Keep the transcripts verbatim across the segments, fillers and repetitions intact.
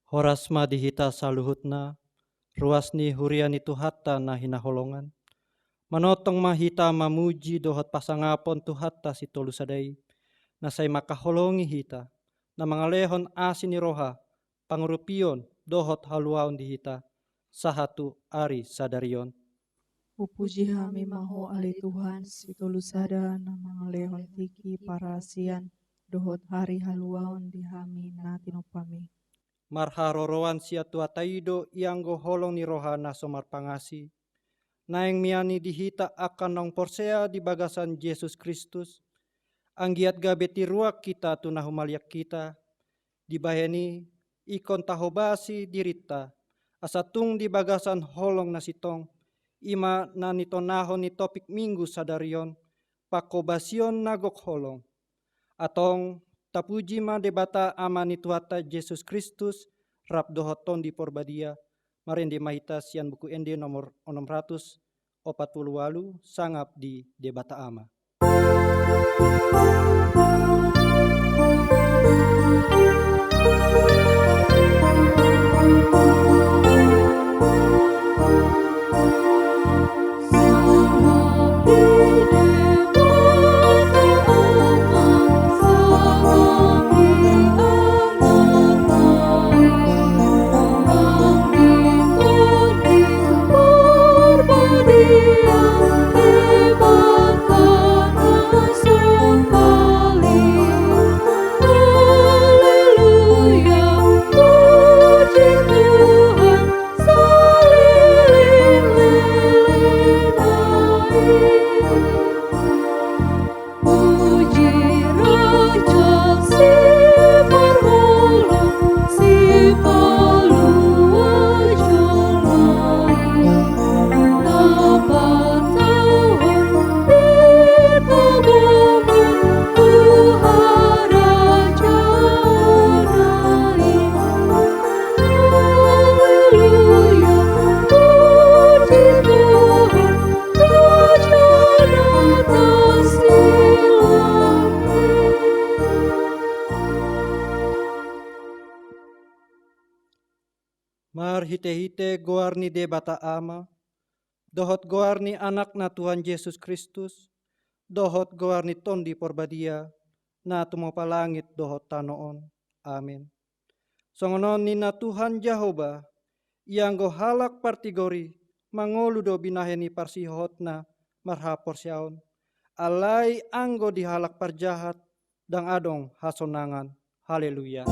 Horas ma di hita saluhutna, ruas ni huria ni Tuhanta na hinaholongan. Manongtong ma hita mamuji dohot pasangapon Tuhanta Sitolu Sada i, na sai mangkaholongi hita, na mangalehon asi ni roha, pangurupion dohot haluaon di hita, sahat tu ari sadari on. Hupuji hami ma Ho ale Tuhan, Sitolu Sada na mangalehon tingki parasian dohot ari haluaon di hami na tinompaM i. Marharoroan sian Tuhanta i do ianggo holong ni roha na so marpangasi. Naeng mian i di hita angka naung porsea di bagasan Jesus Kristus, anggiat gabe tiruan hita tu na humaliang hita, dibahen i ingkon tahobasi dirinta, asa tung di bagasan holong na sintong, i ma na nitonahon ni topik Minggu sadari on, panghobasion na gok holong. Antong, tapuji ma Debata Ama ni Tuhanta Jesus Kristus, rap dohot Tondi Porbadia, marende ma hita sian Buku Ende nomor onom ratus opat pulu ualu, sangap di Debata Ama. Marhitehite goar ni Debata Ama, dohot goar ni Anakna Tuhan Jesus Kristus, dohot goar ni Tondi Porbadia, na tumompa langit dohot tano on. Amen. Songon on ninna Tuhan Jahowa, ianggo halak partigor i, mangolu do binahen ni parsihohotna marhaporseaon, alai anggo di halak parjahat, ndang adong hasonangan. Haleluya.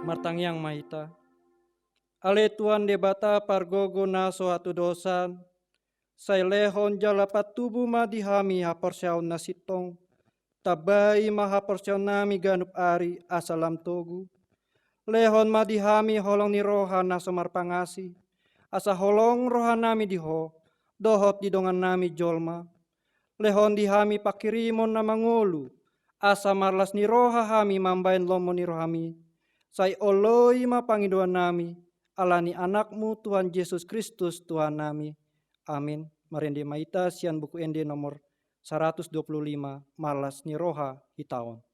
Martangiang ma hita. Ale Tuhan Debata pargogo na so hatudosan, sai lehon jala patubu ma di hami haporseaon na sintong, tambai ma haporseaonnami ganup ari asa lam togu. Lehon ma di hami holong ni roha na so marpangasi, asa holong rohanami di Ho, dohot di dongannami jolma. Lehon di hami pangkirimon na mangolu, asa marlas ni roha hami mambahen lomo ni rohaM i, sai oloi ma pangidoannami, ala ni AnakMu Tuhan Jesus Kristus Tuhannami. Amin. Marende ma hita sian Buku Ende nomor saratus dua pulu lima, marlas ni roha hita on.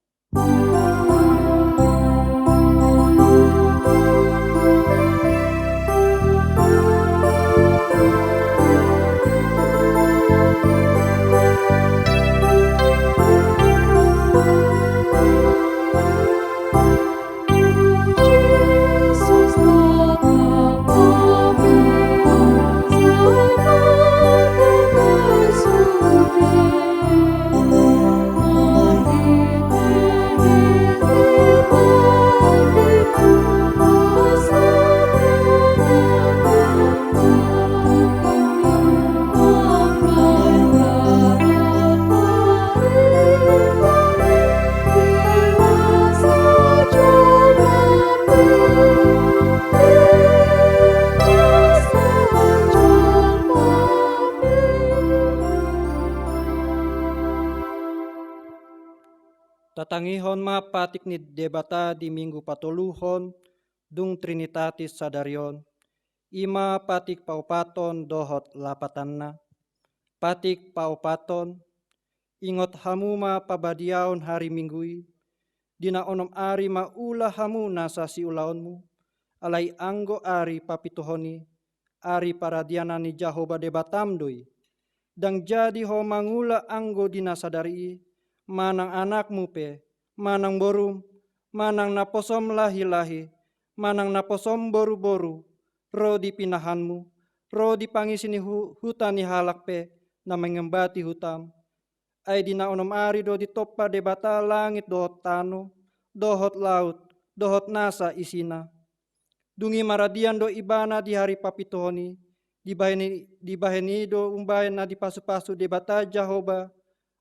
Tatangihon ma patik ni Debata di Minggu patoluhon dung Trinitatis sadari on, i ma patik paopathon dohot lapatanna. Patik paopathon. Ingot hamu ma pabadiaon ari Minggu i, di na onom ari ma ula hamu nasa siulaonmu, alai anggo ari papituhon i, ari paradianan ni Jahowa Debatam do i. Ndang jadi ho mangula anggo di na sadari i, manang anakmu pe, manang borum, manang naposom lahi-lahi, manang naposom boru-boru, ro di pinahanmu, ro di pangisi ni hu-, huta ni halak pe, na mangembati hutam. Ai di na onom ari do ditompa Debata langit dohot tano, dohot laut, dohot nasa isina. Dung i maradian do Ibana di ari papituhon i, dibahen i, dibahen i do umbahen na dipasu-pasu Debata Jahowa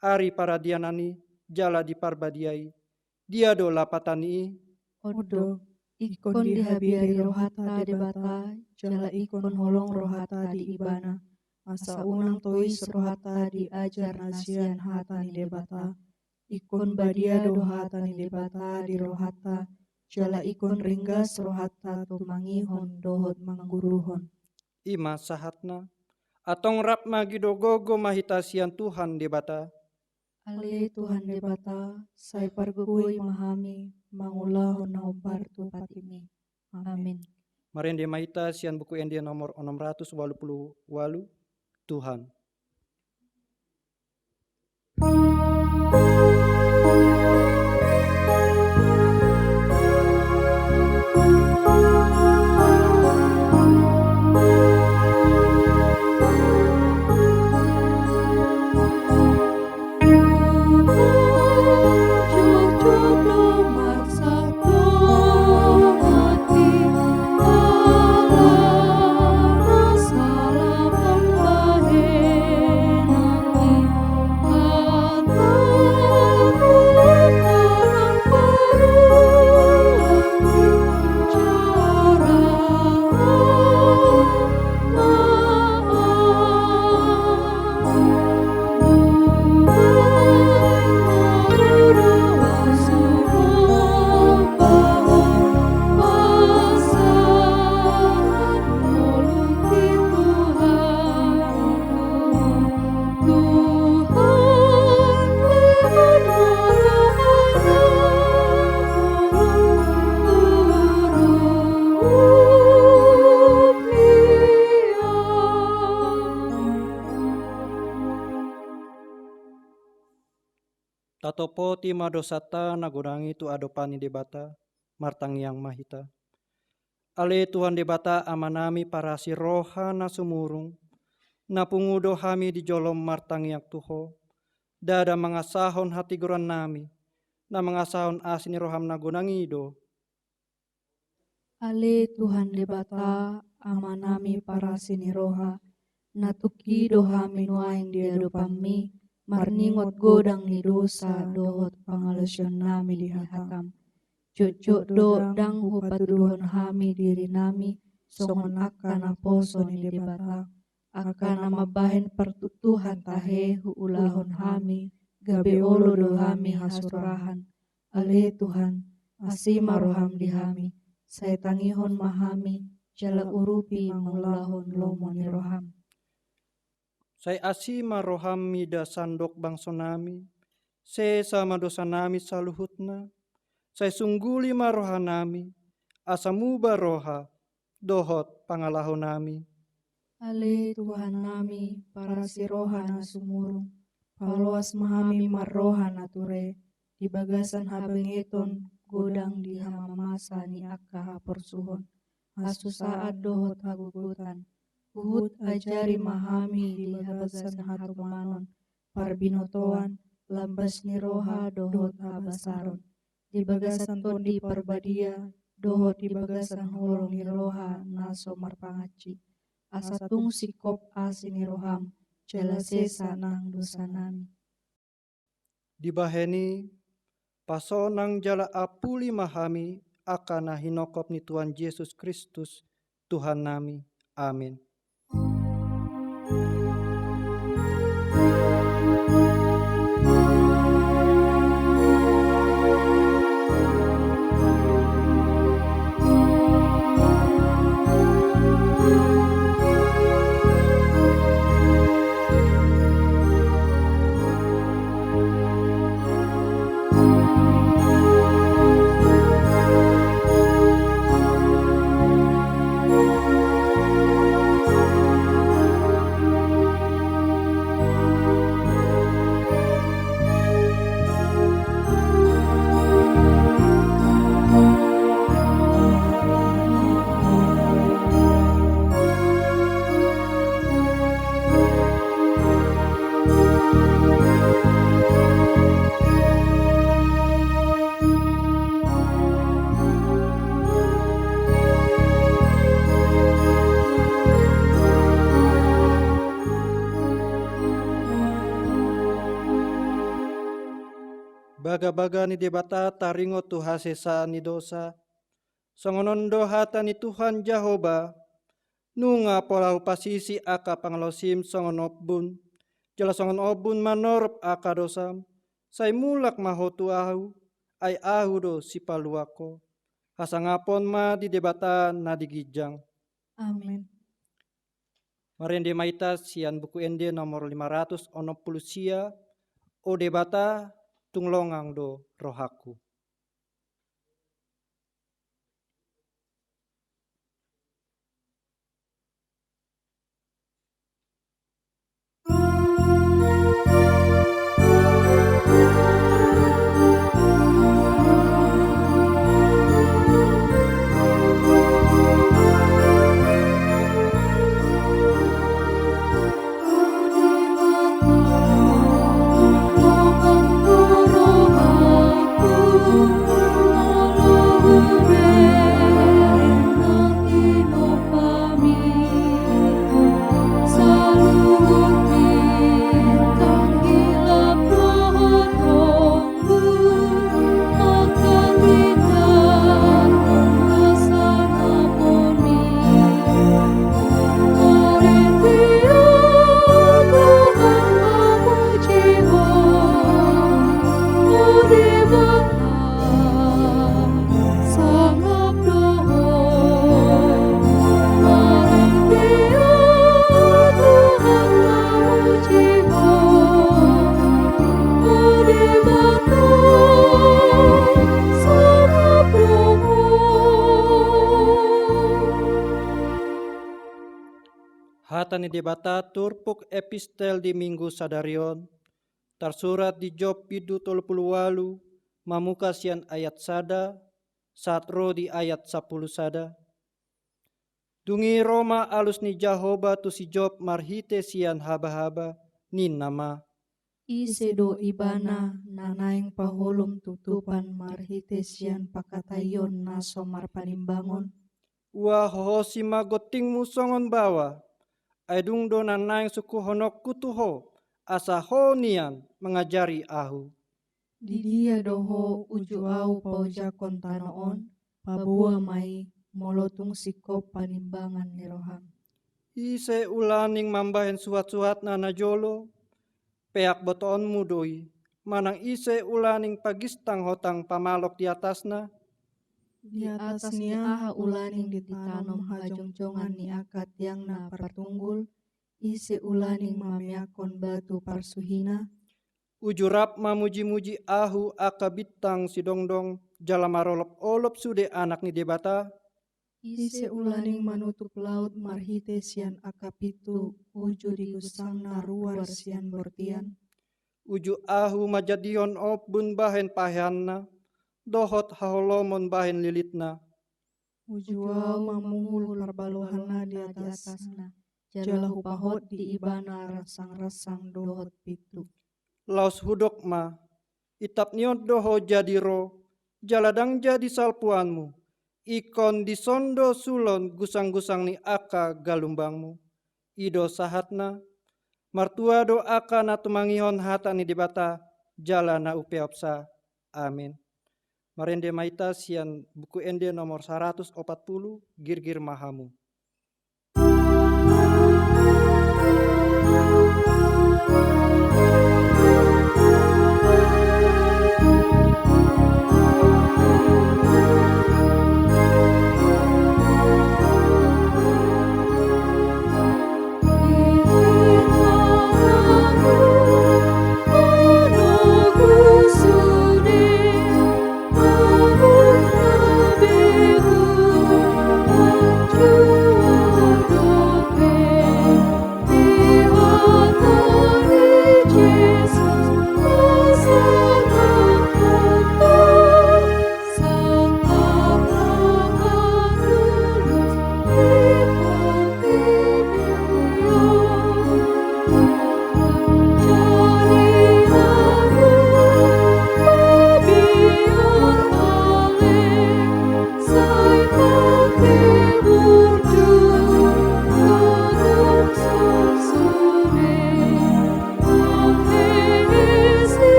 ari paradianan i, jala diparbadia i. Dia do lapatan i? On do, ingkon dihabiari rohanta Debata, jala ingkon holong rohanta di Ibana, asa unang tois rohanta di ajar na sian hata ni Debata. Ingkon badia do hata ni Debata di rohanta, jala ingkon ringgas rohanta tumangihon dohot mangguruhon. I ma sahatna. Antong rap ma gido gogo ma hita sian Tuhan Debata. Ale Tuhan Debata, sai pargogoi ma hami mangulahon na hombar tu patimMi. Amin. Marende ma hita sian Buku Ende nomor onom ratus walu pulu walu. Tuhan. Tatopoti ma dosanta na godang i tu adopan ni Debata, martangiang ma hita. Ale Tuhan Debata Amanami parasi roha na sumurung, na pungu do hami di jolom martangiang tu Ho, ndada mangasahon hatigorannami, na mangasahon asi ni roham na godang i do. Ale Tuhan Debata, Amanami parasi ni roha, na tungki do hami nuaeng di adopanMi, marningot godang ni dosa dohot pangalaosionnami di hataM. Jotjot do ndang hupatuduhon hami dirinami songon angka naposo ni Debata, angka na mambahen partuktuhan tahe huulahon hami, gabe olo do hami hasurahan. Ale Tuhan, asi ma rohaM di hami, sai tangihon ma hami, jala urupi mangulahon lomo ni rohaM. Sai asi ma rohaM mida sandok bangsonami, sesa ma dosanami saluhutna, sai sungguli ma rohanami, asa muba roha dohot pangalahonami. Ale Tuhannami, parasi roha na sumurung, paloas ma hami marroha na ture, di bagasan habengeton godang di hamamasa ni angka haporsuhon, hasusaan dohot hagogotan. Huhut ajari ma hami di bagasan hatomanon, parbinotoan, lambas ni roha dohot habasaron, di bagasan Tondi Parbadia dohot di bagasan holong ni roha na so marpangansi, asa tung singkop asi ni rohaM, jala sesa nang dosanami. Dibahen i, pasonang jala ampuli ma hami angka na hinongkop ni Tuhan Jesus Kristus, Tuhannami. Amin. Bagabaga ni Debata taringot tu hasesaan ni dosa. Songon on do hata ni Tuhan Jahowa: Nunga pola hupasisi angka pangalaosim songon ombun, jala songon ombun manorop angka dosam, sai mulak ma ho tu Ahu, ai Ahu do Sipaluahon ho. Hasangapon ma di Debata na di ginjang. Amen. Marende ma hita sian Buku Ende nomor lima ratus onom pulu sia. O Debata, tung longang do rohangku. Hata ni Debata turpuk epistel di Minggu sadari on, tarsurat di Job bindu tolu pulu ualu, mamungka sian ayat sada, sahat ro di ayat sampulu sada. Dung i ro ma alus ni Jahowa tu si Job marhite sian habahaba, ninna ma: Ise do Ibana na naeng paholom tutupan marhite sian pangkataion na so marpanimbangon? Ua hohosi ma gontingmu songon baoa, ai dung do na naeng sungkunhononku tu ho, asa ho nian mangajari ahu. Di dia do ho uju ahu paojakhon tano on? Paboa ma i, molo tung singkop panimbangan ni roham. Ise ulaning mambahen suhatsuhatna najolo? Peak botoonmu do i. Manang ise ulaning pagistang hotang pamalok di atasna? Di atas ni aha ulaning ditanom hajongjongan ni angka tiang na partunggul? Ise ulaning mameakhon batu parsuhina? Uju rap mamujimuji ahu angka bintang sidongdong, jala marolopolop sude anak ni Debata? Ise ulaning manutup laut marhite sian angka pintu, uju digursangna ruar sian bortian? Uju ahu manjadihon ombun bahen paheanna, dohot haholomon bahen lilitna. Uju ahu mamungul parbalohanna di atasna, jala hupahot di ibana ransang-ransang dohot pintu. Laos hudok ma: Itap ni on do ho jadi ro, jala ndang jadi salpuanmu. Ingkon dison do sulon gusanggusang ni angka galumbangmu. I do sahatna. Martua do angka na tumangihon hata ni Debata, jala na umpeopsa. Amen. Marende ma hita sian Buku Ende nomor saratus opat pulu, Girgir ma hamu.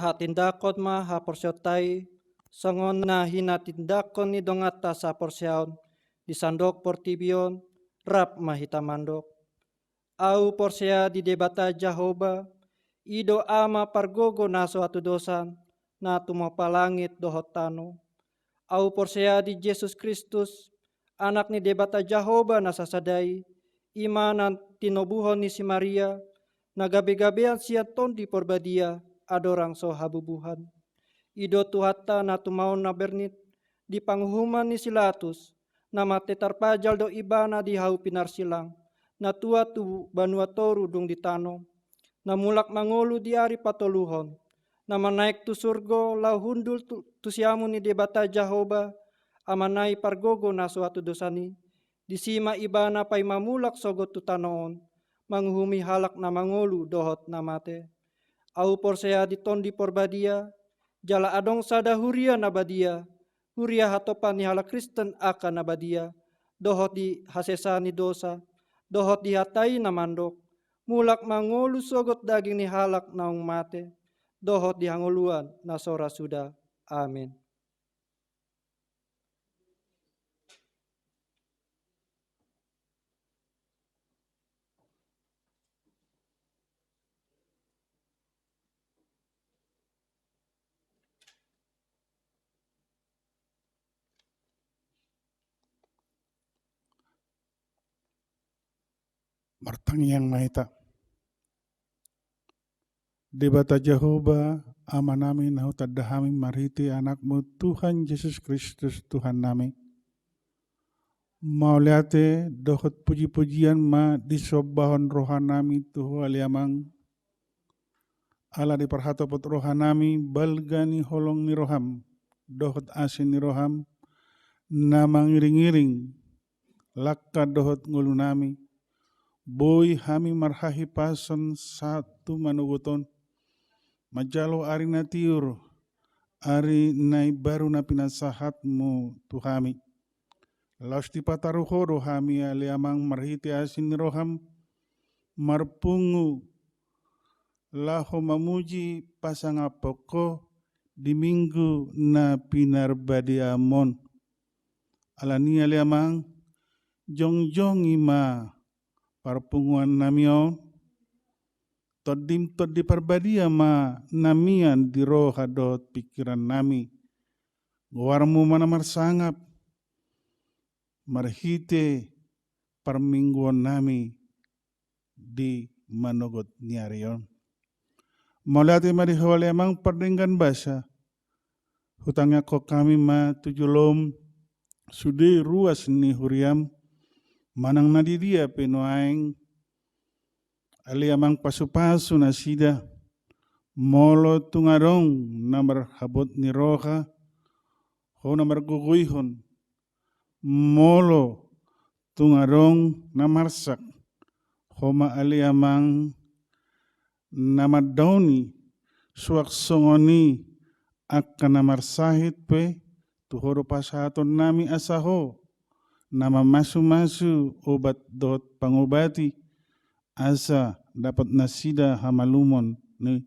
Hatindangkon ma haporseaonta i, songon na hinatindangkon ni donganta saporseaon di sandok portibi on, rap ma hita mandok. Ahu porsea di Debata Jahowa, i do Ama pargogo na so hatudosan, na tumompa langit dohot tano. Ahu porsea di Jesus Kristus, Anak ni Debata Jahowa na sasada i, i ma na tinobuhon ni si Maria, na gabegabean sian Tondi Porbadia, andorang so habubuhan. I do Tuhanta na tumaon na bernit, di panguhuman ni si Latus, na mate tarpajal do Ibana di hau pinarsilang, na tua tu banua toru dung di tano, na mulak mangolu di ari patoluhon, na manaek tu surgo laho hundul tu, tu siamun ni Debata Jahowa, Amana i pargogo na so hatudosan i, disi ma Ibana paima mulak sogot tu tano on, manguhumi halak na mangolu dohot na mate. Ahu porsea di Tondi Porbadia, jala adong sada huria na badia, huria hatopan ni halak Kristen angka na badia, dohot di hasesaan ni dosa, dohot di hata i na mandok, mulak mangolu sogot daging ni halak naung mate, dohot di hangoluan na so ra suda. Amin. Martangiang ma hita. Debata Jahowa, Amanami na hutanda hami marhite Anakmu Tuhan Jesus Kristus Tuhannami. Mauliate dohot pujipujian ma disombahon rohanami tu Ho ale Amang. Ala diparhatopot rohanami balga ni holong ni roham, dohot asi ni roham, na mangiringiring langka dohot ngolunami, boi hami marhahipason sahat tu manogot on, manjalo ari na tiur, ari na imbaru na pinasahatmu tu hami. Laos dipataru Ho do hami ale Amang marhite asi ni roham, marpungu laho mamuji pasangaphon Ho di Minggu na pinarbadiaonmon. Alani ale Amang, jongjongi ma parpunguannami on, Tondim Tondi Parbadia ma na mian di roha dohot pingkirannami. Goarmu ma na marsangap marhite parmingguonnami di manogot ni ari on. Mauliate ma di Ho ale Amang pardenggan basa, hutangiangkon hami ma tu jolom sude ruas ni huriam, manang na di dia pe nuaeng ale Amang pasupasu nasida, molo tung adong na marhabot ni roha, Ho na margogoihon, molo tung adong na marsak, Ho ma ale Amang na mandaoni, suang songon i angka na marsahit pe, tu Ho do pasahatonnami asa Ho na mamasumasu obat dohot pangobati, asa dapot nasida hamalumon ni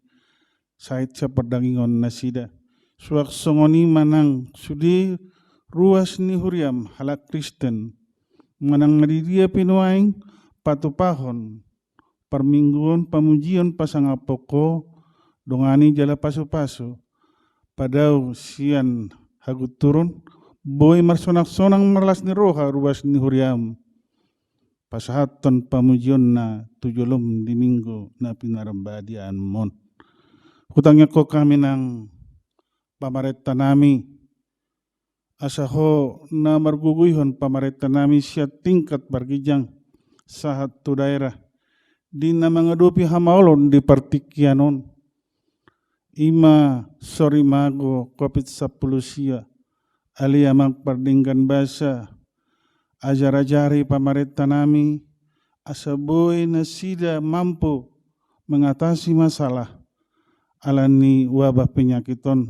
sahit sian pardagingon nasida. Suang songon i manang sude ruas ni huriam halak Kristen, manang na di dia pe nuaeng patupahon parmingguon pamujion pasangaphon Ho, dongani jala pasupasu, padao sian hagunturon, boi marsonaksonang marlas ni roha ruas ni huriam pasahathon pamujionna tu jolom di Minggu na pinarbadiaonmon. Hutangiangkon hami nang pamarentanami, asa Ho na margogoihon pamarentanami sian tingkat parginjang sahat tu daerah, di na mangadopi hamaolon di partingkian on, i ma sorimago Covid sampulu sia. Ale Amang pardenggan basa, ajarajari pamarentanami, asa boi nasida mampu mengatasi masalah ala ni wabah penyakit on.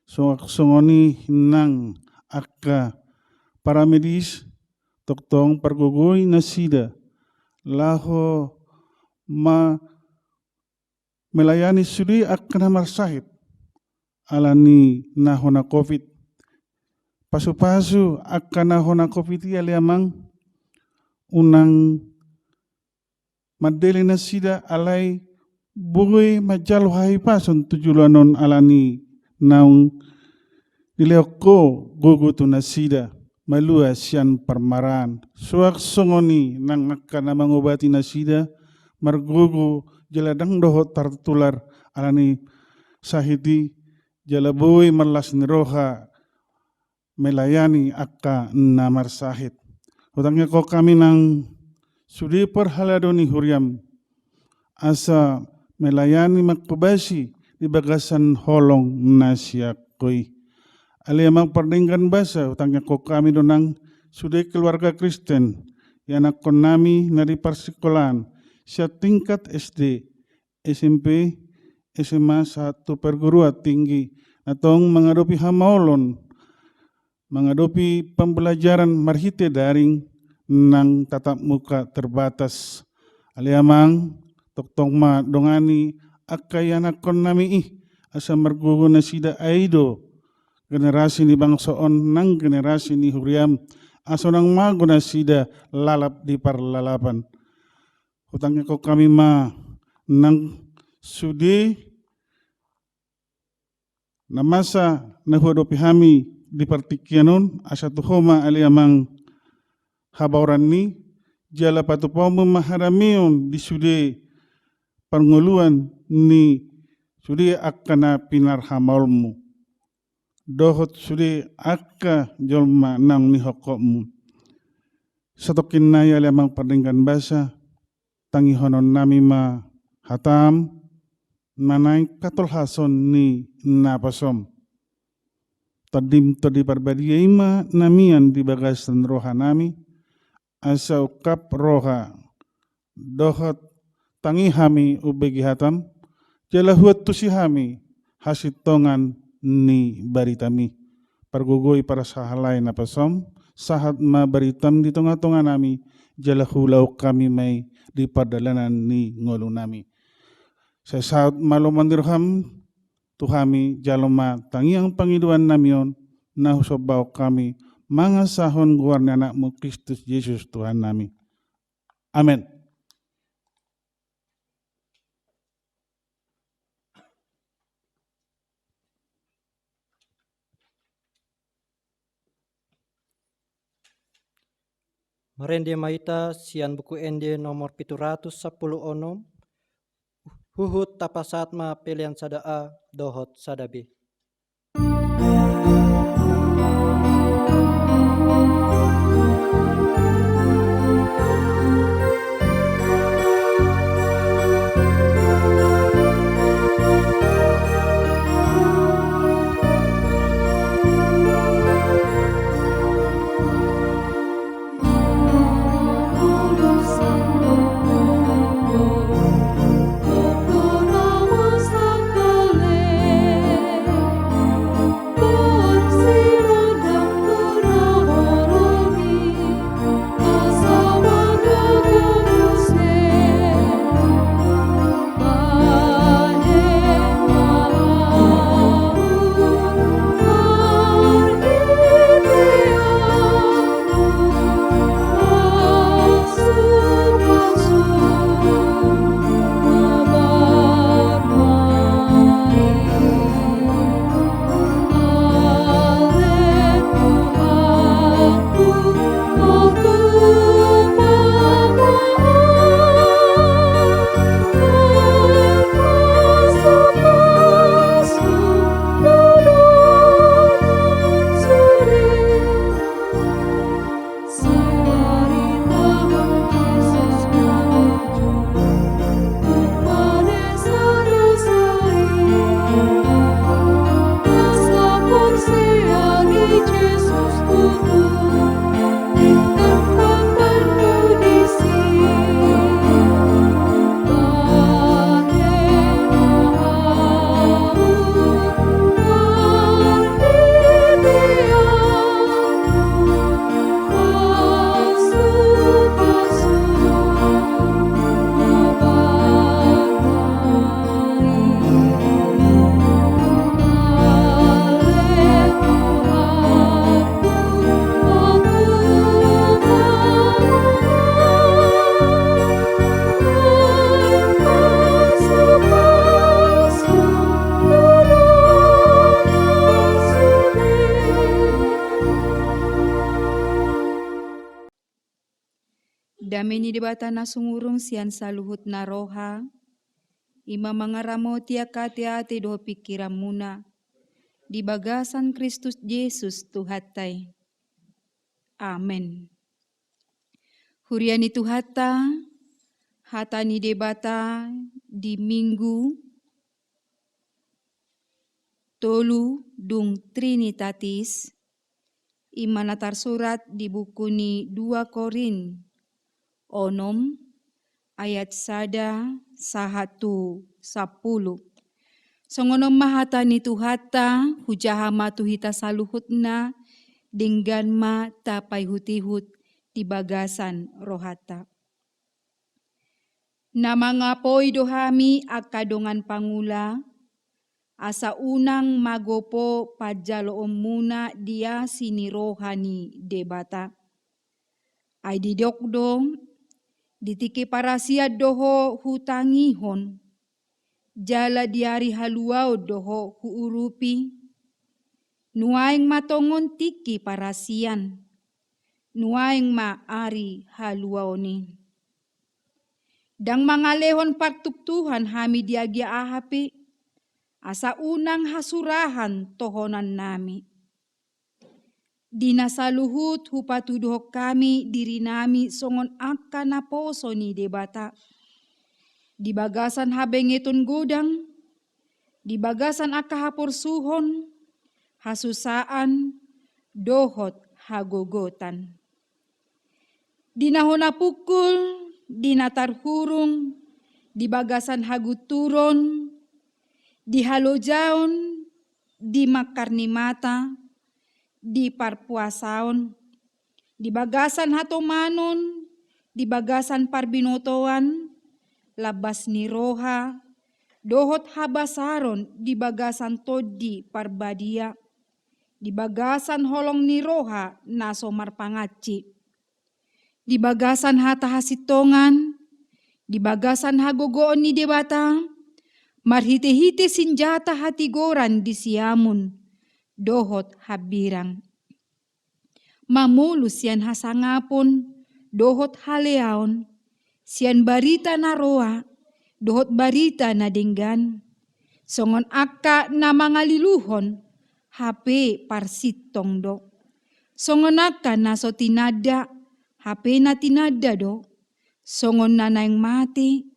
Suang songon i nang angka paramedis, tongtong pargogoi nasida laho ma melayani sude angka na marsahit, ala ni na hona covid. Pasupasu angka na hona covid i ale Amang, unang mandele nasida alai boi manjalo hahipason tu joloan on ala ni naung dilehon Ho gogo tu nasida malua sian parmaraan. Suang songon i nang angka na mangobati nasida margogo jala ndang dohot tartular ala ni sahit i jala boi marlas ni roha melayani angka na marsahit. Hutangiangkon hami nang sude parhalado ni huriam asa melayani mangkobasi di bagasan holong na sian Ho i. Ale Amang pardenggan basa, hutangiangkon hami do nang sude keluarga Kristen, ianakkonnami na di parsikolaan, sian tingkat S D, S M P, S M A sahat tu perguruan tinggi, na tong mangadopi hamaolon, mangadopi pembelajaran marhite daring nang tatap muka terbatas. Ale Amang, tongtong ma dongani angka ianakkonnami i, asa margogo nasida ai do generasi ni bangso on nang generasi ni huriam, asa unang mago nasida lalap di parlalapan. Hutangiangkon hami ma nang sude na masa na huadopi hami di partingkian on, asa tu Ho ma ale Amang habaoran ni, jala patupaonmu ma hadameon di sude parngoluan ni sude angka na pinarhamaolmu dohot sude angka jolma naung nihokmu. Satongkin nai ale Amang pardenggan basa, tangihononnami ma hatam, na naeng hatolhason ni napasom. Tondim Tondi Parbadia i ma na mian di bagasan rohanami, asa ungkap roha dohot tangi hami umbege hatam, jala huantusi hami hasintongan ni baritam i. Pargogoi parsahalai napasom, sahat ma baritam di tongatonganami, jala huulahon hami ma i di pardalanan ni ngolunami. Sai saut ma lomo ni roham tu hami, jalo ma tangiang pangidoannami on, na husombahon hami mangasahon goar ni Anakmu Kristus Jesus Tuhannami. Amen. Marende ma hita sian Buku Ende nomor pitu ratus sampulu onom, huhut tapasahat ma pelean sada A dohot sada B. Dame ni Debata na sumurung sian saluhutna roha, i ma mangaramoti angka ateate dohot pingkiranmuna di bagasan Kristus Jesus Tuhanta i. Amen. Huria ni Tuhanta, hata ni Debata di Minggu tolu dung Trinitatis, i ma na tarsurat di buku ni dua Korint onom ayat sada sahat tu sampulu. Songon on ma hata ni Tuhanta, hujaha ma tu hita saluhutna, denggan ma tapaihut-ihut di bagasan rohanta. Na mangapoi do hami angka dongan pangula, asa unang magopo panjaloonmuna di asi ni roha ni Debata. Ai didok do, di tingki parasian do ho hutangihon, jala di ari haluaon do ho huurupi. Nuaeng ma tongon tingki parasian, nuaeng ma ari haluaon i. Ndang mangalehon partuktuhan hami di agia aha pe, asa unang hasurahan tohonannami. Di na saluhut hupatuduhon hami dirinami songon angka naposo ni Debata, di bagasan habengeton godang, di bagasan angka haporsuhon, hasusaan, dohot hagogotan. Di na hona pungkul, di na tarhurung, di bagasan hagunturon, di halojaon, di mangkar ni mata, di parpuasaon, di bagasan hatomanon, di bagasan parbinotoan, lambas ni roha, dohot habasaron di bagasan Tondi Parbadia, di bagasan holong ni roha na so marpangansi, di bagasan hata hasintongan, di bagasan hagogoon ni Debata, marhite-hite sinjata hatigoran di siamun dohot hambirang. Mamolus sian hasangapon dohot haleaon, sian barita na roa dohot barita na denggan, songon angka na mangaliluhon, hape parsintong do. Songon angka na so tinanda, hape na tinanda do. Songon na naeng mate,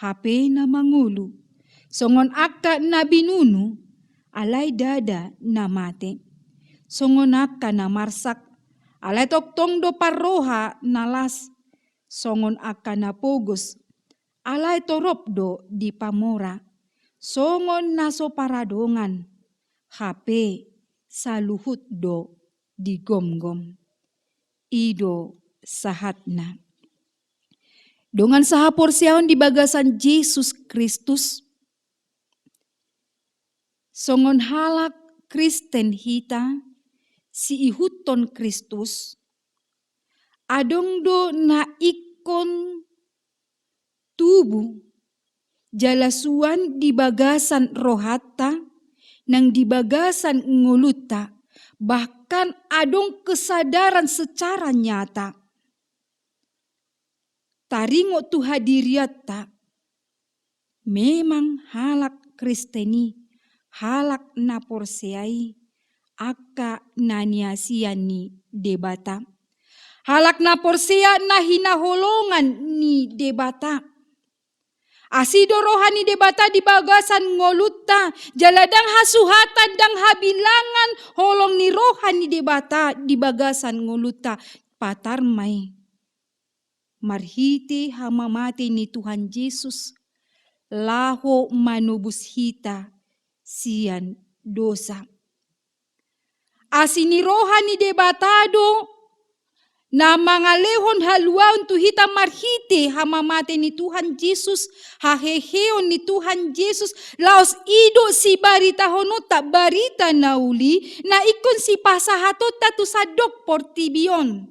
hape na mangolu. Songon angka na binunu, alai ndada na mate. Songon angka na marsak, alai tongtong do parroha na las. Songon angka na pogos, alai torop do dipamora. Songon na so paradongan, hape saluhut do digomgom. I do sahatna. Dongan sahaporseaon di bagasan Jesus Kristus, songon halak Kristen hita, siihuthon Kristus, adong do na ingkon tubu jala suan di bagasan rohanta, nang di bagasan ngolunta, bahkan adong kesadaran secara nyata. Taringot tu hadirianta, memang halak Kristen i, halak na porsea i, angka na niasian ni Debata. Halak na porsea na hinaholongan ni Debata. Asi do roha ni Debata di bagasan ngolunta, jala ndang hasuhatan, ndang habilangan holong ni roha ni Debata di bagasan ngolunta. Patar ma i. Marhite hamamate ni Tuhan Jesus, laho manobus hita sian dosa. Asi ni roha ni Debata do na mangalehon haluaon tu hita marhite hamamate ni Tuhan Jesus, haheheon ni Tuhan Jesus, laos i do sibaritahononta barita na uli, na ingkon sipasahatonta tu sandok portibi on.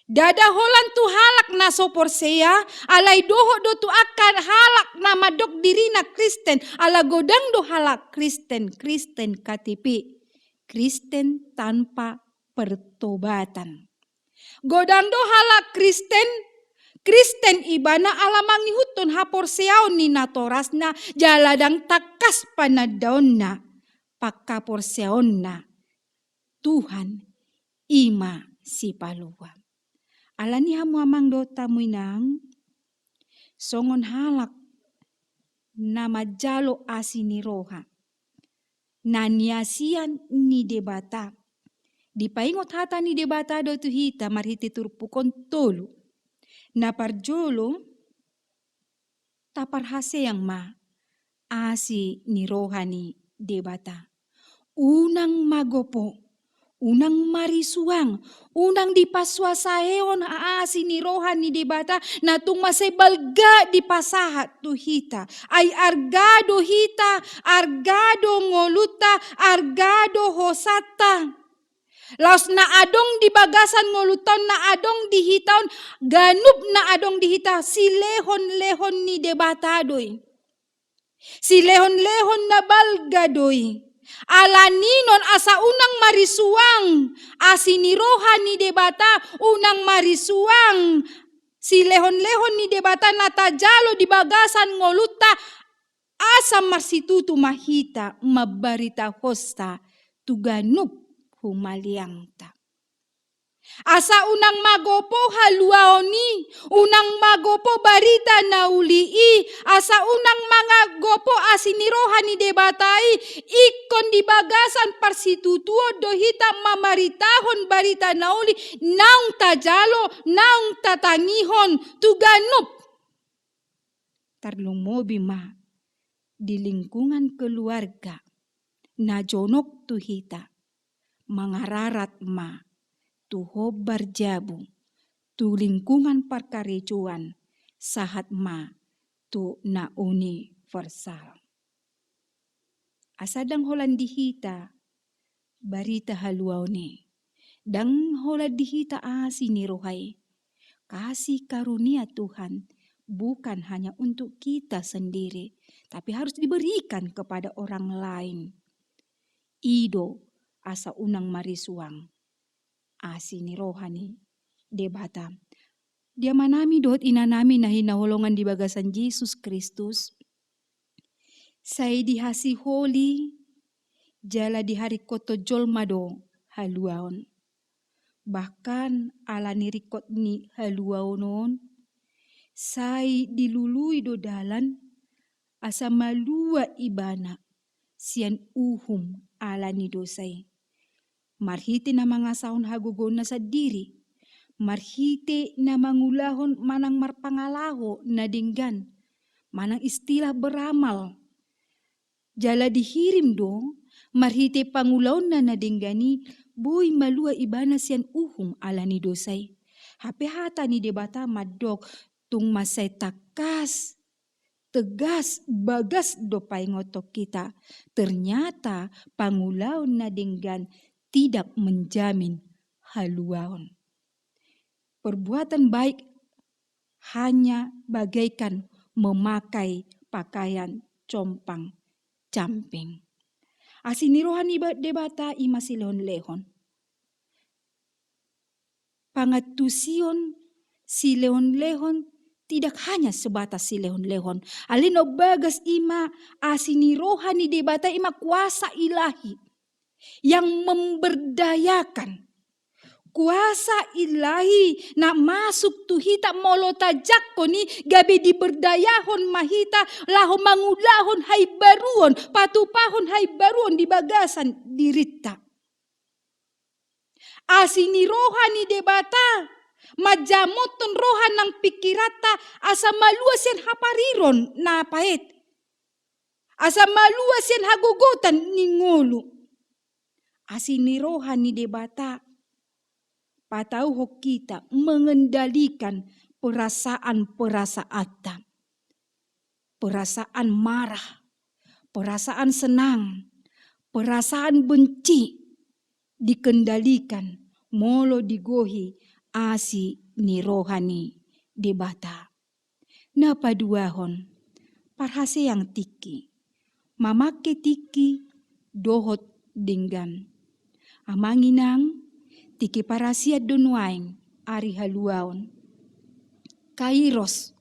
Ndada holan tu halak na so porsea, alai dohot do tu angka halak na mandok dirina Kristen, ala godang do halak Kristen, Kristen K T P, Kristen tanpa pertobatan. Godang do halak Kristen, Kristen ibana ala mangihuthon haporseaon ni natorasna, jala ndang tangkas panandaonna panghaporseaonna. Tuhan, i ma Sipalua. Alani i hamu amang dohot hamu inang, songon halak na manjalo asi ni roha, na niasian ni Debata. Dipaingot hata ni Debata do tu hita marhite turpuk on tolu. Na parjolo, taparhaseang ma asi ni roha ni Debata. Unang magopo, unang marisuang, unang dipasuasaehon asi ni roha ni Debata, na tung mansai balga dipasahat tu hita. Ai arga do hita, arga do ngolunta, arga do hosanta. Laos na adong di bagasan ngolunta on, na adong di hita on, ganup na adong di hita, silehonlehon ni Debata do i. Silehonlehon na balga do i. Alani i non asa unang marisuang asi ni roha ni Debata, unang marisuang silehonlehon ni Debata na tajalo di bagasan ngolunta, asa marsitutu ma hita mambaritahonsa tu ganup humaliangta. Asa unang magopo haluaon i, unang magopo barita na uli i, asa unang magopo asi ni roha ni Debata i, ingkon di bagasan parsitutuon do hita mamaritahon barita na uli, naung tajalo, naung tatangihon tu ganup. Tarlumobi ma di lingkungan keluarga na jonok tu hita, mangararat ma tu hombar jabu, tu lingkungan parkarejoan, sahat ma tu na universal. Asa ndang holan di hita barita haluaon i, ndang holan di hita asi ni roha i. Kasih karunia Tuhan bukan hanya untuk kita sendiri, tapi harus diberikan kepada orang lain. I do asa unang marisuang asi ni roha ni Debata. Di amanami dohot inanami na hinaholongan di bagasan Jesus Kristus, sai dihasiholi jala diharingkothon jolma do haluaon. Bahkan ala ni ringkot ni haluaon on, sai dilului do dalan asa malua ibana sian uhum ala ni dosa i. Marhite na mangasahon hagogoonna sandiri, marhite na mangulahon manang marpangalaho na denggan, manang istilah beramal. Jala dihirim do, marhite pangulaonna na denggan i, boi malua ibana sian uhum ala ni dosa i. Hape hata ni Debata mandok, tung mansai tangkas, tegas, bagas do paingothon hita. Ternyata pangulaon na denggan tidak menjamin haluaon. Perbuatan baik hanya bagaikan memakai pakaian compang-camping. Asi ni roha ni ba-, Debata i ma silehonlehon. Pangantusion silehonlehon tidak hanya sebatas silehonlehon. Alai na umbagas i ma asi ni roha ni Debata i ma kuasa ilahi yang memberdayakan. Kuasa ilahi na masuk tu hita molo tajangkon i gabe diberdayahon ma hita laho mangulahon haimbaruon, patupahon haimbaruon di bagasan dirinta. Asi ni roha ni Debata manjamothon roha nang pingkiranta asa malua sian hapariron na paet. Asa malua sian hagogotan ni ngolu. Asi ni roha ni Debata patauhon hita mengendalikan perasaan-perasaanta. Perasaan marah, perasaan senang, perasaan benci dikendalikan molo digohi asi ni roha ni Debata. Na paduahon, parhaseang tingki, mamangke tingki dohot denggan. Amang inang, tingki parasian do nuaeng ari haluaon. kairos,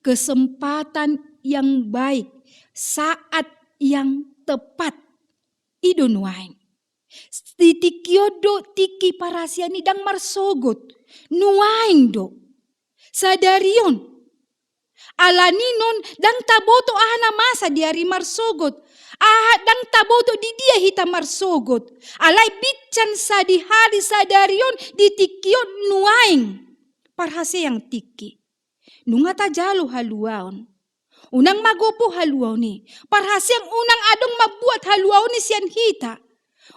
kesempatan yang baik, saat yang tepat. I do nuaeng. Di tingki on do tingki parhasean i, ndang marsogot. Nuaeng do. Sadari on. Alani non ndang taboto aha na masa di ari marsogot. Aha ndang taboto di dia hita marsogot. Alai bincan sadihari sadari on di tingki on nuaeng. Parhaseang tingki. Nunga tajalo haluaon. Unang magopo haluaon i. Parhaseang unang adong mambuat haluaon i sian hita.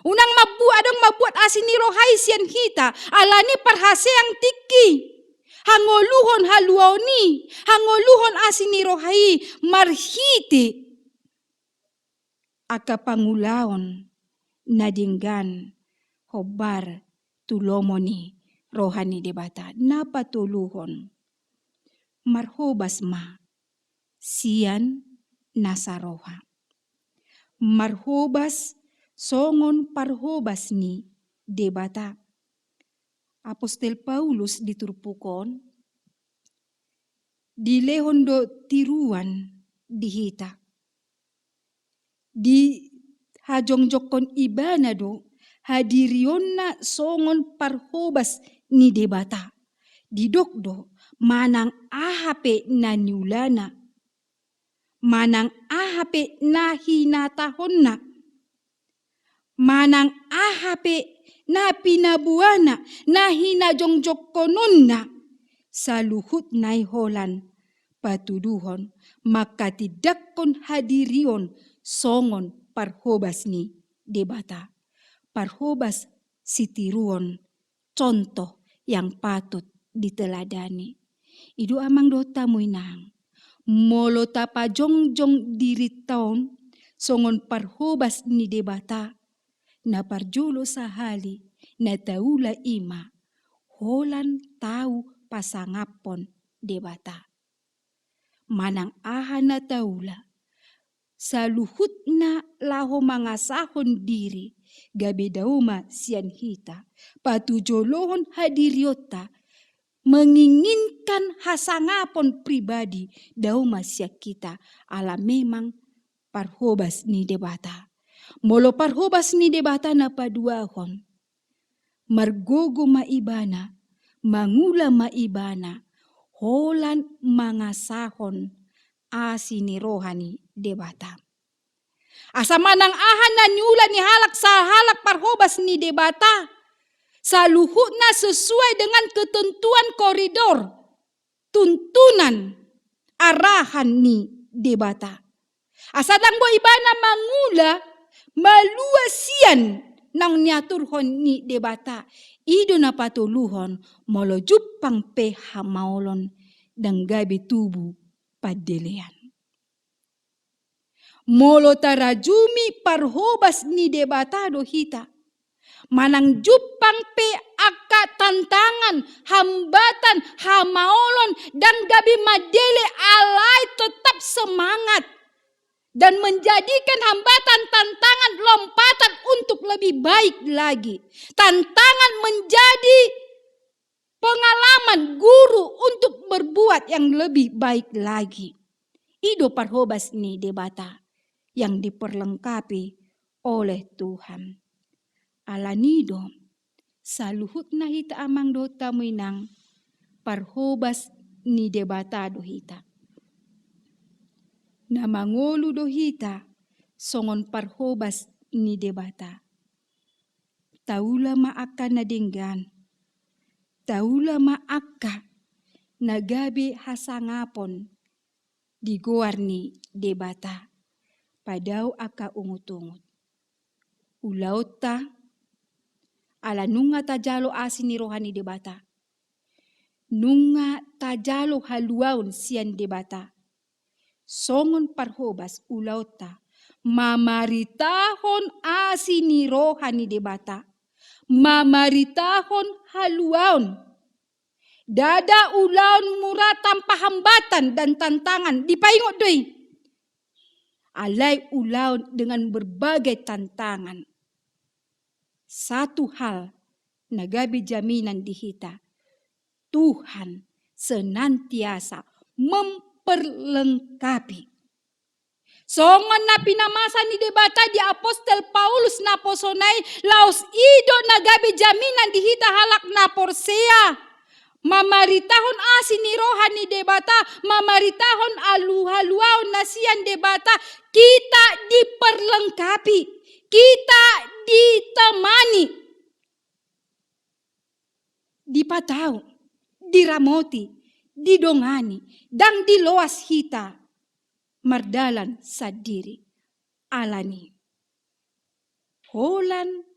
Unang mambu-, adong mambuat asi ni roha i sian hita. Alani parhaseang tingki. Hangoluhon haluaon i. Hangoluhon asi ni roha i. Marhite angka pangulaon na denggan hombar tu lomo ni roha ni Debata. Na patoluhon, marhobas ma sian nasa roha. Marhobas songon parhobas ni Debata. Apostel Paulus di turpuk on dilehon do tiruan di hita. Dihajongjongkon ibana do hadirionna songon parhobas ni Debata. Didok do manang aha pe na niulana, manang aha pe na hinatahonna, manang aha pe na pinaboana, na hinajongjongkononna, saluhutna i holan patuduhon, mangkatindangkon hadirion songon parhobas ni Debata. Parhobas sitiruon, contoh yang patut diteladani. I do amang dohot hamu inang, molo tapajongjong dirinta on songon parhobas ni Debata, na parjolo sahali na taula i ma holan tau pasangaphon Debata. Manang aha na taula, saluhutna laho mangasahon diri, gabe dao ma sian hita patujolohon hadirionta, menginginkan hasangapon pribadi, dao ma sian hita, ala memang parhobas ni Debata. Molo parhobas ni Debata na paduahon, margogo ma ibana, mangula ma ibana, holan mangasahon asi ni roha ni Debata. Asa manang aha na niula ni halak sahalak parhobas ni Debata, saluhutna sesuai dengan ketentuan koridor, tuntunan, arahan ni Debata. Asa ndang boi ibana mangula malua sian naung niaturhon ni Debata. I do na patoluhon, molo jumpang pe hamaolon, ndang gabe tubu pandelean. Molo tarajumi parhobas ni Debata do hita, manang jumpang pe angka tantangan, hambatan, hamaolon, ndang gabe mandele, alai tetap semangat dan menjadikan hambatan, tantangan, lompatan untuk lebih baik lagi. Tantangan menjadi pengalaman guru untuk berbuat yang lebih baik lagi. I do parhobas ni Debata yang diperlengkapi oleh Tuhan. Alani do, saluhutna hita amang dohot hamu inang, parhobas ni Debata do hita. Na mangolu do hita songon parhobas ni Debata. Taula ma angka na denggan. Taula ma angka na gabe hasangapon di goar ni Debata. Padao angka ungut-ungut. Ulaonta, ala nunga tajalo asi ni roha ni Debata. Nunga tajalo haluaon sian Debata. Songon parhobas ulaonta, mamaritahon asi ni roha ni Debata, mamaritahon haluaon. Ndada ulaon mura tanpa hambatan dan tantangan, dipaingot do i. Alai ulaon dengan berbagai tantangan. Satu hal na gabe jaminan di hita, Tuhan senantiasa memperlengkapi. Songon na pinamasa ni Debata di apostel Paulus naposona i, laos i do na gabe jaminan di hita halak na porsea. Mamaritahon asi ni roha ni Debata, mamaritahon halu-, haluaon na sian Debata, kita diperlengkapi, kita ditemani, dipatau, diramoti, didongani, ndang diloas hita mardalan sandiri. Alani holan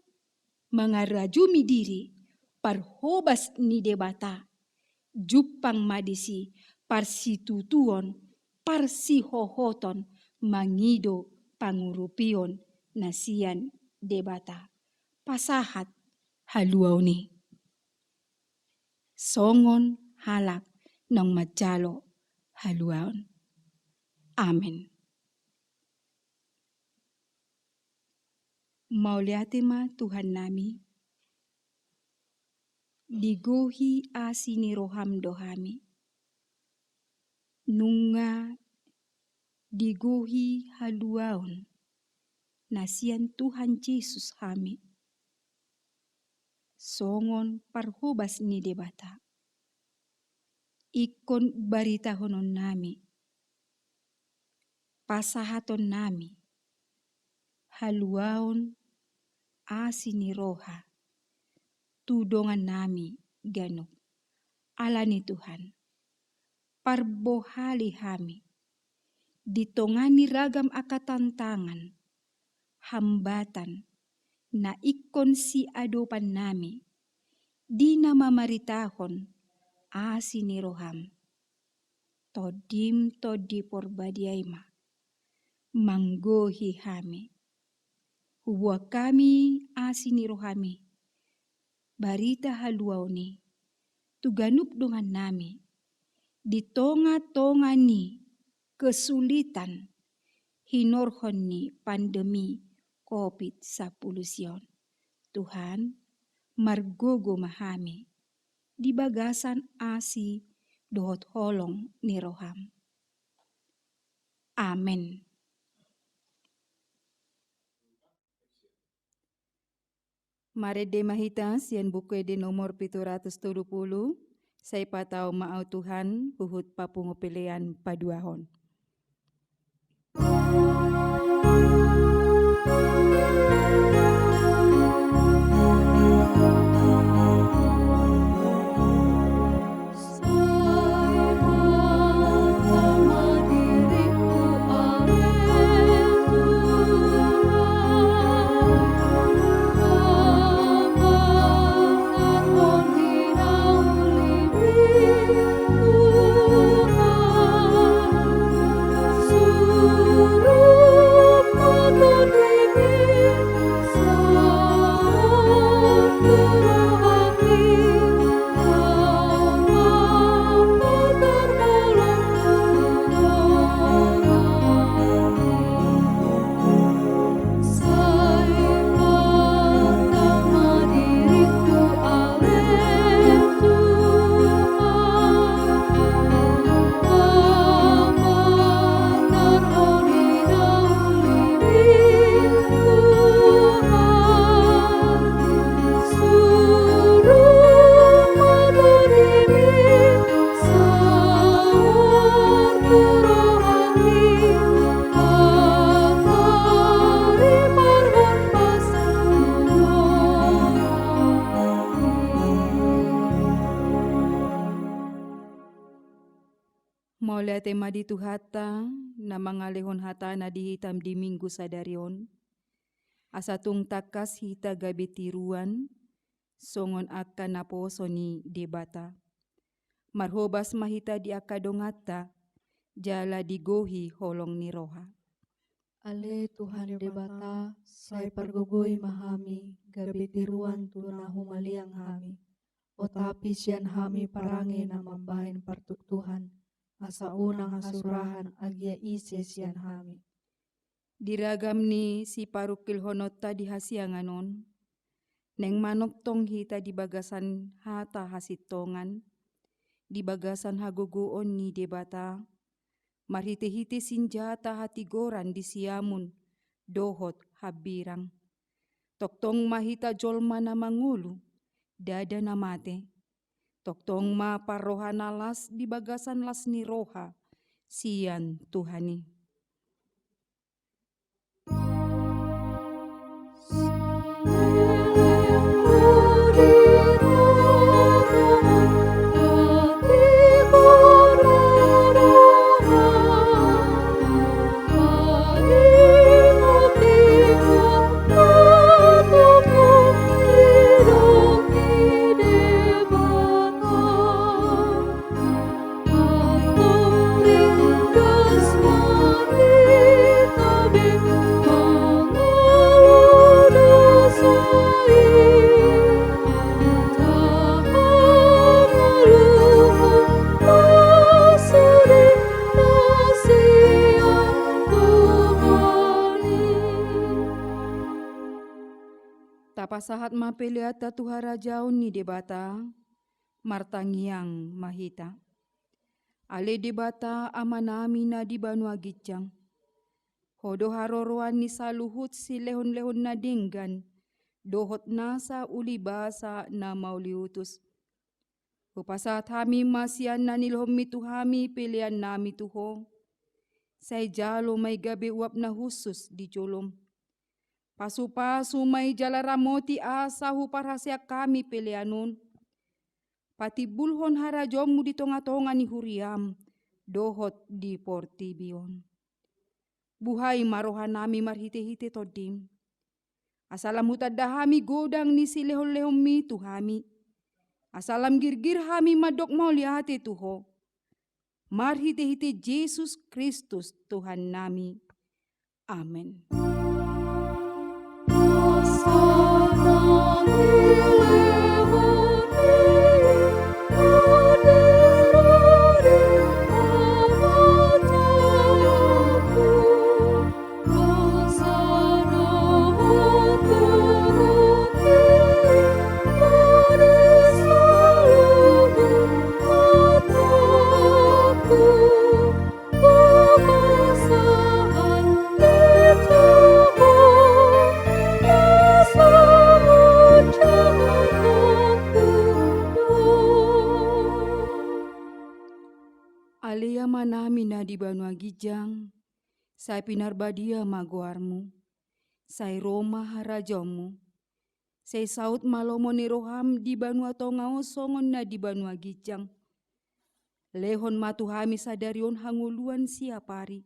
mangarajumi diri parhobas ni Debata, jumpang ma disi parsitutuon, parsihohoton, mangido pangurupion na sian Debata. Pasahat haluaon i songon halak naung manjalo haluaon. Amen. Mauliate ma Tuhannami, digohi asi ni roham do hami. Nunga digohi haluaon na sian Tuhan Jesus hami, songon parhobas ni Debata. Ingkon baritahononnami, pasahatonnami haluaon asi ni roha tu dongannami ganup. Alani Tuhan, parbohali hami di tonga ni ragam angka tantangan, hambatan na ingkon siadopannami di na mamaritahon asi ni roham. Tondim Tondi Porbadia i ma manggohi hami. Huboan hami asi ni rohami, barita haluaon i tu ganup dongannami di tonga-tonga ni kesulitan hinorhon ni pandemi covid sampulu sia on. Tuhan, margogo ma hami di bagasan asi dohot holong ni roham. Amen. Marende ma hita sian Buku Ende nomor pitu ratus tolu pulu, Sai patau ma Au Tuhan, huhut papungu pelean paduahon. Mauliate ma di Tuhanta, na mangalehon hatana di hita di Minggu sadari on, asa tung tangkas hita gabe tiruan, songon angka naposo ni Debata. Marhobas ma hita di angka donganta, jala digohi holong ni roha. Ale Tuhan Debata, sai pargogoi ma hami, gabe tiruan tu na humaliang hami. Otapi sian hami parange na mambahen partuktuhan, asa unang hasurahan agia ise sian hami. Di ragam ni siparungkilhononta di hasiangan on, naeng manongtong hita di bagasan hata hasintongan, di bagasan hagogoon ni Debata, marhite-hite sinjata hatigoran di siamun dohot hambirang. Tongtong ma hita jolma na mangolu, ndada na mate. Tongtong ma parroha na las di bagasan las ni roha sian Tuhan i. Tapasahat ma peleanta tu harajaon ni Debata, martangiang ma hita. Ale Debata Amanami na di banua ginjang, Ho do haroroan ni saluhut silehon-lehon na denggan dohot nasa ulibasa na mauliutus. Hupasahat hami ma sian na nilehonmi tu hami peleannami tu Ho. Sai jalo ma i gabe uap na hushus di jolom. Pasu-pasu ma i jala ramoti asa huparhaseang hami pelean on. Patimbulhon harajaonmu di tonga-tonga ni huriam dohot di portibi on. Buhai ma rohanami marhite-hite Tondim. Asa lam hutanda hami godang ni silehon-lehonmi tu hami. Asa lam girgir hami mandok mauliate tu Ho. Marhite-hite Jesus Kristus Tuhannami. Amen. Ale Amanami na di banua ginjang, sai pinarbadia ma goarmu, sai ro ma harajaonmu, sai saut ma lomo ni roham di banua tonga on songon na di banua ginjang. Lehon ma tu hami sadari on hangoluan siapari.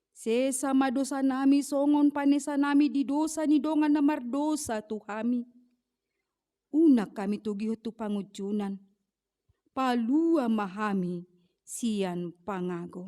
Sesa ma dosanami songon panesanami di dosa ni dongan na mardosa tu hami. Unang hami togihon tu pangunjunan. Palua ma hami sian pangago.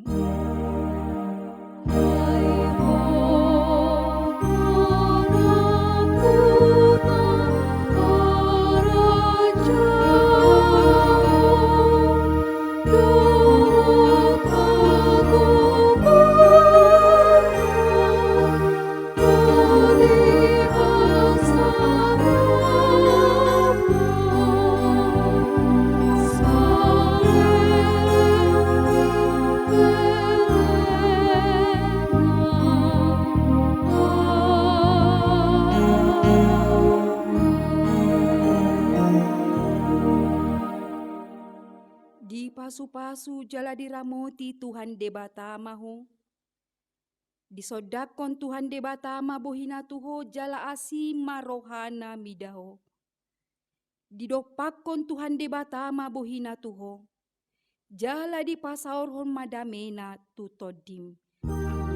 Dipasu-pasu jala diramoti Tuhan Debata ma ho. Disondangkon Tuhan Debata ma bohina tu ho jala asi ma rohana mida ho. Didompakkon Tuhan Debata ma bohina tu ho. Jala dipasaorhon ma damena tu tondim. Amen.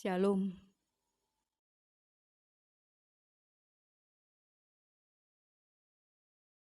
Syalom.